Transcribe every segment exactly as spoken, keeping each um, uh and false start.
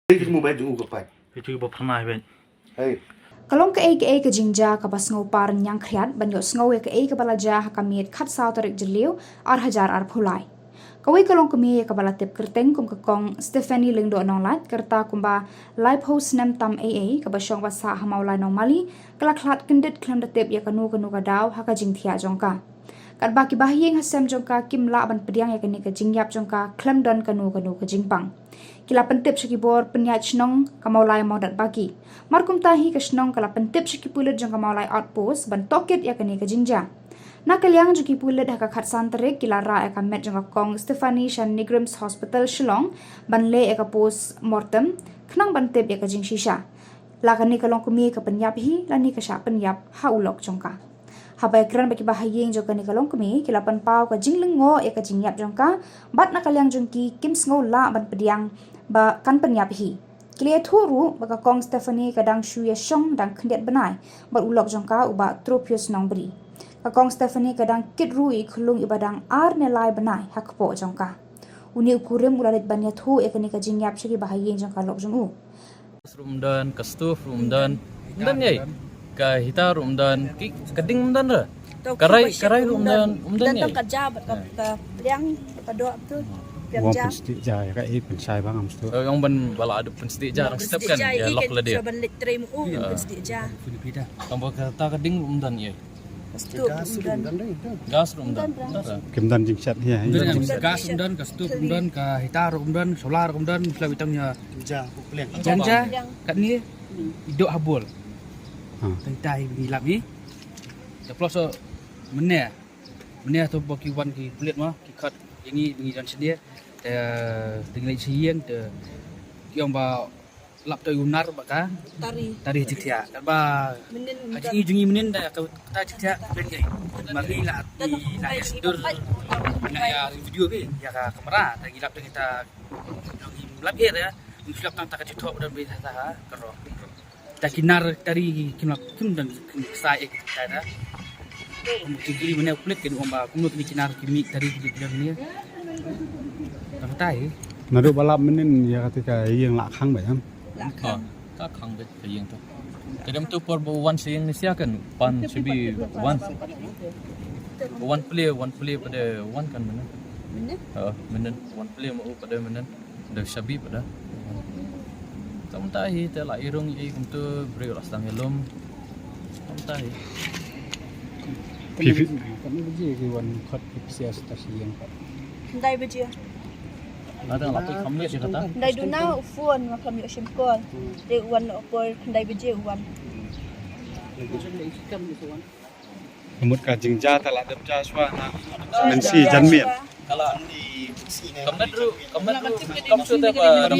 Ka long kaei kaei ka jingjia kaba sngewpar ñiangkhriat ban ïohsngew ïa kaei kaba la jia ha ka miet khatsaw tarik Jylliew ar hajar arphew lai. Kawei ka longkmie ïa kaba la tip kyrteng kum ka Kong Stephanie Lyngdoh Nonglait, ka rta kumba laiphew snem tam eiei, kaba shong ba sah ha Mawlai Nongmali, ka la khlad kyndit khlem da tip ïa kano kano ka daw ha ka jingthiah jong ka. Katba ki bahaïing ha sem jong ka kim lah ban pdiang ïa kane ka jingïap jong ka khlem don kano kano ka jingpang. Ki la pyntip sha ki bor pynïaid shnong ka Mawlai Mawdatbaki. Mar kumta hi ka shnong ka la pyntip sha ki pulit jong ka Mawlai Outpost ban tohkit ïa kane ka jingjia. Na ka liang jong ki pulit ha ka khatsan tarik ki la rah ïa ka met jong ka Kong Stephanie sha NEIGRIHMS Hospital Shillong ban leh ïa ka post mortem khnang ban tip ïa ka jingshisha. La kane ka longkmie ka pynïap hi lane ka shah pynïap ha u lok jong ka. Haba ïakren bad ki bahaïing jong kane ka longkmie, ki la pynpaw ka jinglyngngoh ïa ka jingïap jong ka, bad na ka liang jong ki kim sngew lah ban pdiang ba kan pynïap hi. Ki la ïathuh ruh ba ka Kong Stephanie ka dang shu ïashong dang khyndiat bnai bad u lok jong ka u Bah Tropius Nongbri. Ka Kong Stephanie ka dang kit ruh ïa i khyllung iba dang ar ne lai bnai ha kpoh jong ka. Une u kurim u la leit ban ïathuh ïa kane ka jingïap sha ki bahaïing jong ka lok jong u. Gas ruh ym don, ka stove ruh ym don. Ym don ei. Ka heater ruh ym don. Ki, ka ding ym don re. Ka rai, ka rai ruh ym don, ym don ei. Ka ja bad ka, ka pliang, ka doh tu. Pliang ja. Wan pynstieh ja ïa kaei, pynshai ba ngam stove. Ong ban ba la adu pynstieh ja, rang step kan ïa lok la dei. Ban leit trei mu u pynstieh ja. Tang ba kata ka ding ruh ym don ei. Gas ruh ym don. Gas ruh ym don. Kim don jingshet hi. Gas ym don, ka stove ym don, ka heater ruh ym don, solar ruh ym don, sla witang ïa. Janja, katni i doh ha bol. Tang tai ngi lap i. Te plus mynne. Mynne to ba ki wan ki pulit ma, ki khot ïa ngi, ngi jan sdie. Te ngi leit sha ïing te ki ong ba lap to u nar ba ka tari, tari jingthiah. Katba ha jingim jong ngi mynnin da ka tari jingthiah ka ben ngi. Mar ngi la, ngi la ïa sdur. Ngi la ïa video bi ïa ka kamera da ngi lap da kita. Ngi lap ïa da ngi lap tang ta ka jingthoh ba don bi ta ha ka ro. Ta ki nar tari kim lap kim don kim sa ek ta da. Kum ki kiri mynne u plet ki ong ba kumno kini ki nar ki mih tari ki don ni. Tang tai. Naduh ba lap mynnin ïa kata ka ïing la khang ba ïa. Ka khang beit ka ïing tu. Te dem tu por ba wan sha ïing ni sia kan pan sha bi wan. Wan plie, wan plie pada wan kan mynnin. Mynnin? Ha, mynnin. Wan plie ma u pada mynnin. Da sha bi pada. Te mynta hi te la i rung i kumtu briew la sdang ïalum. Te mynta hi. Phi, phi. Katno baje ki wan khot ki psias ta sha ïing pat? Khyndai baje. Nga dang la poi kham leit ïa kata. Khyndai duna u phone ma kham ïoh shim call. Te u wan u poi khyndai baje u wan. Ka mut ka jingjia te la dep jia shuwa na. Mynsi janmiet. Ka la ka met ruh, ka met ruh kam shu te ba ram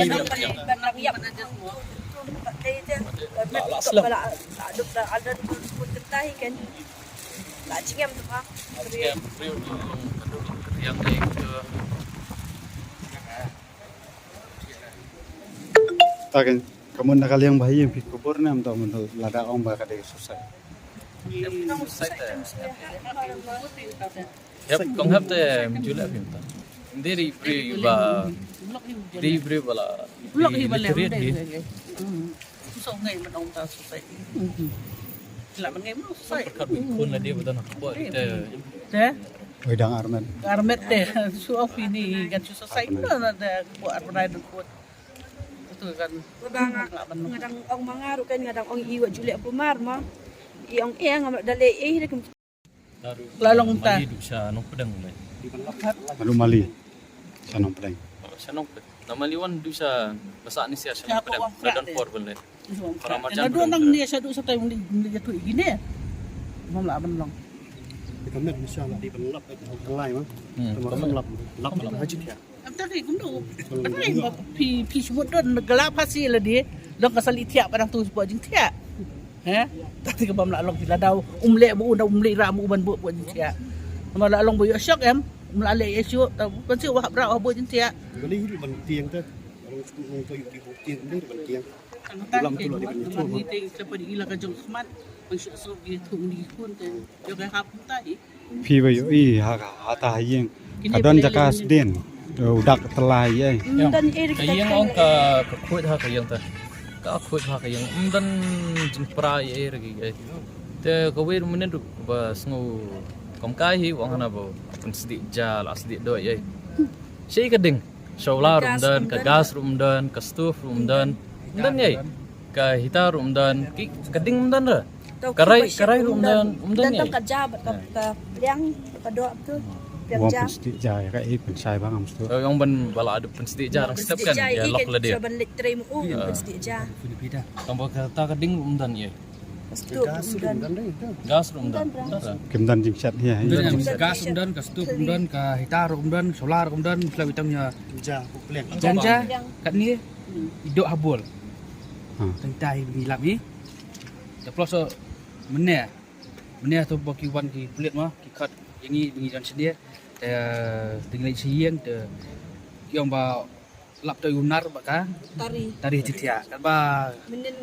ïap. La, la slem. La jingem tu ha. La jingem, briew tu, ka dum riang dei tu. Ta kan, ka mut na ka liang ba ïing phi kubur ne em, ta mut lada ong ba ka dei suicide. Suicide te. Hep, kong hep te mynjur leh phim ta. Dei ri briew ba, dei briew ba la. Lok hi ba leh. Literate hi. Ym sngewbha ngai ban ong ta suicide. La ban ngai ban ong suicide. Pyrkhat bad khun la dei ba don ha kpoh te. Te? Oi dang armet. Armet te. Shu ong phi ni kan shu suicide na na te kpoh armet dang khun. Tu kan. Ba nga, nga dang ong ma nga ruh kan nga dang ong i wat ju leh kumar ma. I ong eh ngam da leh eh. La long ta. Mali du sha Nongpdeng le. Lalu Mali sha Nongpdeng. Sha Nongpdeng. Na Mali wan du sha, ba sah ni sha Nongpdeng. Na don por ban le. Para marjan. Na du nang ni sha du sha tai ni, ni tu gine. Mam la ban long. Kita met ni sha la di ban lap ai lai ma. Lap lap ha jit ya. Am ta ri kumno. Am ta ri ma phi, phi shu don gala phasi la di. Long ka sali thiah padang tu shu buh jingthiah. He? Ta ti ka bam la long ti la dau. Um leh bu da um leh ram u ban buh buh jingthiah. Ma la long bu ïoh shock em. Um la leh ïoh shock ta ban shu wah bra buh jingthiah. Kali hi ban tiang ta. Long shu long to ïoh di bu tiang de ban tiang. Lam tu la di ban ïoh shock. Ni te ka pa di ila ka jong khmat. Ban shu so gi tu ni kun te. Ïoh ka hap ta hi. Phi ba ïohi ha ka, ha ta ha ïing. Ka don jaka sdien. U dak tylli ei. Ym don ei. Ka ïing ong ka, ka khuid ha ka ïing te. Ka khuid ha ka ïing. Ym don jingpra ei ei. Te kawei ruh mynnin ruh ba sngew kum kai hi ong hana ba pynsdiah ja la sdiah doi ei. Shi ka ding. Solar ruh ym don, ka gas ruh ym don, ka stove ruh ym don. Ym don ei. Ka heater ruh ym don, ki, ka ding ym don re. Ka rai, ka rai ruh ym don, ym don ei. Ka ja, ka, ka pliang, ka doh tu. Pliang ja. Pynsdiah ja, ka ei pynshai bang am stu. Ong ban ba la adu pynsdiah ja, dang step kan, ïa lok la dei. Ban leit trei mu, pynsdiah ja. Tang ba kata ka ding ruh ym don ei. Gas ruh ym don. Gas ruh ym don. Kim don jingshat hi. Gas ym don, ka stove ym don, ka heater ruh ym don, solar ruh ym don, sla witang ïa. Ja, pliang. Jan ja, kat ni. I doh ha bol. Tang tai ngi lap hi. Te plus mynne. Mynne to ba ki wan ki pulit ma, ki khot ïa ngi, ngi jan sdie. Te, te ngi leit sha ïing te ki ong ba lap to u nar ba ka tari. Tari jingthiah. Katba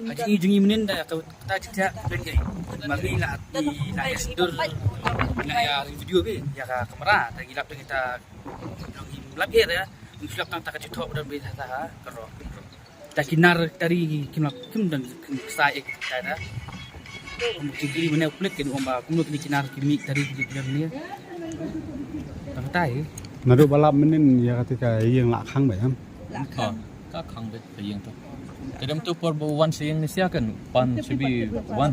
ha jingim jingim mynnin da to ta jingthiah ben gai. Ma ngi la, ngi la ïa sindur. Ngi la ïa video bi ïa ka kamera. Te ngi lap te kita ngi lap ïa. Ngi lap tang ta ka jingthoh ba don bi ta ka roh. Ta ki nar tari kim lap kim don kim sa ek ta da. Kum ki kiri mynne u pulit kin ong ba kumno kini ki nar ki mih tari ki don ni. Ta ka tai. Naduh ba lap mynnin ïa kata ka ïing la khang ba em. Ka khang ba ka ïing to. Te dem tu por ba wan sha ïing ni sia kan pan sibi wan.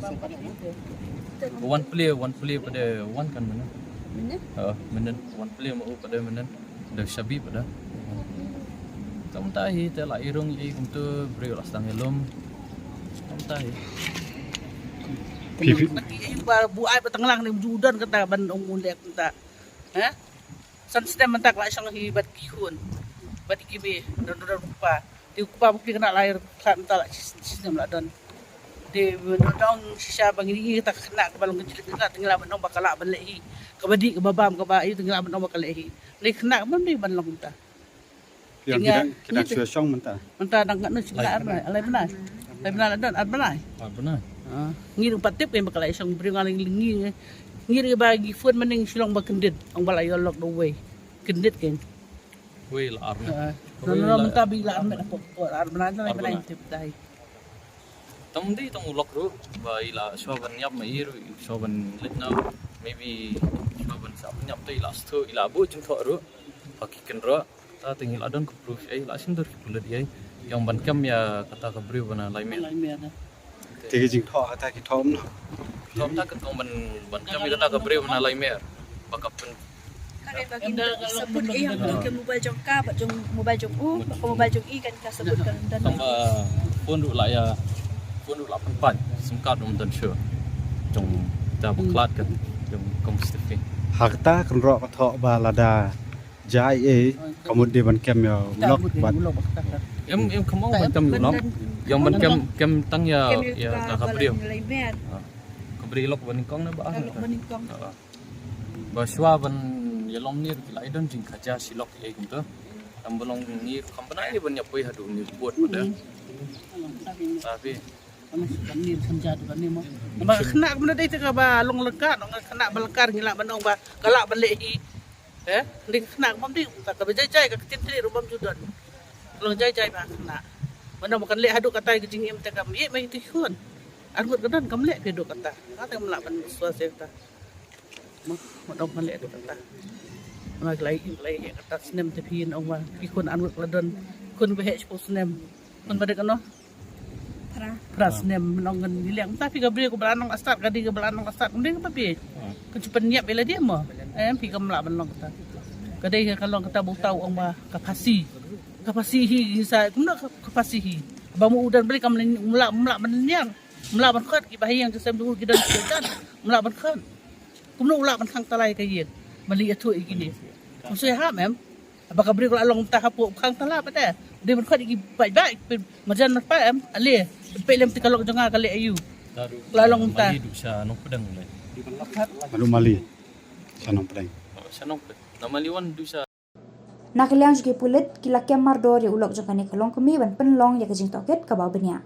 Wan plie, wan plie pada wan kan mynnin. Mynnin? Ha, mynnin wan plie ma u pada mynnin. Da shabi pada. Tang ta hi te la i rung i kumtu briew la sdang ïalum. Tang ta hi. Phi, phi. Ba buaid ba tang lang ne ju don kata ban ong u leh kata. Ha? San snem mynta ka la shong hi bad ki khun. Bad ki kmie don don u kpa. Te u kpa ba phi kane la ïa khlad mynta la shi snem la don. Te don shisha ba ngi ngi ta khynnah kaba long ka jingkhynnah te ngi lah ban ong ba ka lah ban leh hi. Kaba dih kaba bam kaba ïa te ngi lah ban ong ba ka leh hi. Lei khynnah ka mam dei ban long mynta. Ki dang, ki dang shu shong mynta. Mynta dang katno shi bnai, ar bnai, lai bnai. Lai bnai la don, ar bnai. Ar bnai. Ngi ruh pat tip kein ba ka la shong briew nga ngi ngi ruh ba ngi phone mynne ngi shu long ba kyndit. Ong ba la ïoh lock da uwei. Kyndit kein. Wei la ar bnai. Mynta ba i la ar bnai, ar bnai, lai bnai tip dei. Tang dei tang u lock ruh ba i la shuwa ban ïap ma i ruh shuwa ban leit na maybe shuwa ban sa ban ïap te i la sthu i la buh jingthoh ruh ba ki kynroh. Ta te ngi la don ka proof ei la sngewthuh ki pulit ei ïa ban kem ïa kata ka briew ba na Laimer. Te ki jingthoh kata ki thoh noh. Thoh ta ka thoh ban ban kem ïa kata ka briew ba na Laimer ba ka pyn Ka dei ba ki support ïa ka mobile jong ka bad jong mobile jong u, bad ka mobile jong i kan ka support kan don. Tang ba phone ruh la ïa phone ruh la pynpait sim card um don sure. Jong ta ba khlad kan jong kong Stephen. Ha kata kynroh ka thoh ba lada jai ei ka mut dei ban kem ïa u lock bad. Em em kam ong ban kem ïa u lock. Ïa ban kem kem tang ïa ïa ka briew. Ka briew lock ban kong na ba. Ba shuwa ban ïalong ni ruh ki la ïa don jingkhaja shi lok ei kumta. Tam ba long ni ruh kam pynai ban ïa poi haduh ni bot pada. Tapi ba khynnah kumno dei te kaba long lyngkha, long khynnah ba lyngkha ngi lah ban ong ba ka lah ban leh hi. Eh, dei khynnah kumno dei kumta kaba jai jai ka ktien tri ruh bym ju don. Long jai jai ba khynnah. Ban ong ba kan leh haduh katai ka jingim te kam ïeh mai te khun. Ar ngut ka don kam leh phi haduh kata. Kata kam lah ban sua se kata. Mo, mo dong phan leh kata. Ma klai, klai kata snem te phin ong wa ki khun an wek la don. Khun ba heh shiphew snem. Khun ba dek ano? Phra. Phra snem nong kan ni leng ta phi ka briew ka bla nong asat ka di ka bla nong asat. Mending ka phi. Ka chupan niap ila dia mo. Em phi ka mla ban long kata. Ka dei ka long kata bu tau ong wa ka phasi. Ka phasi hi sa kumno ka phasi hi. Ba mo udan beli ka mla mla ban niang. Mla ban khot ki ba hiang ki sem du ki don ki don. Mla ban khot. Kumno u lah ban khang talai ka ïing. Mali ïathuh ïa kine. Kumsui ham em. Ba ka briew ka la long mynta hapoh khang talai pat te. Dei ban khot ïa ki paidbah marjan pat em. Ale. Peit lem te ka lok jong nga ka leh aïu. La long mynta. Mali du sha Nongpdeng le. Madu Mali. Sha Nongpdeng. Sha Nongpdeng. Na Mali wan du sha Na ka liang jong ki pulit ki la kem mardor ïa u lok jong kane ka longkmie ban pynlong ïa ka jingtohkit kaba bniah.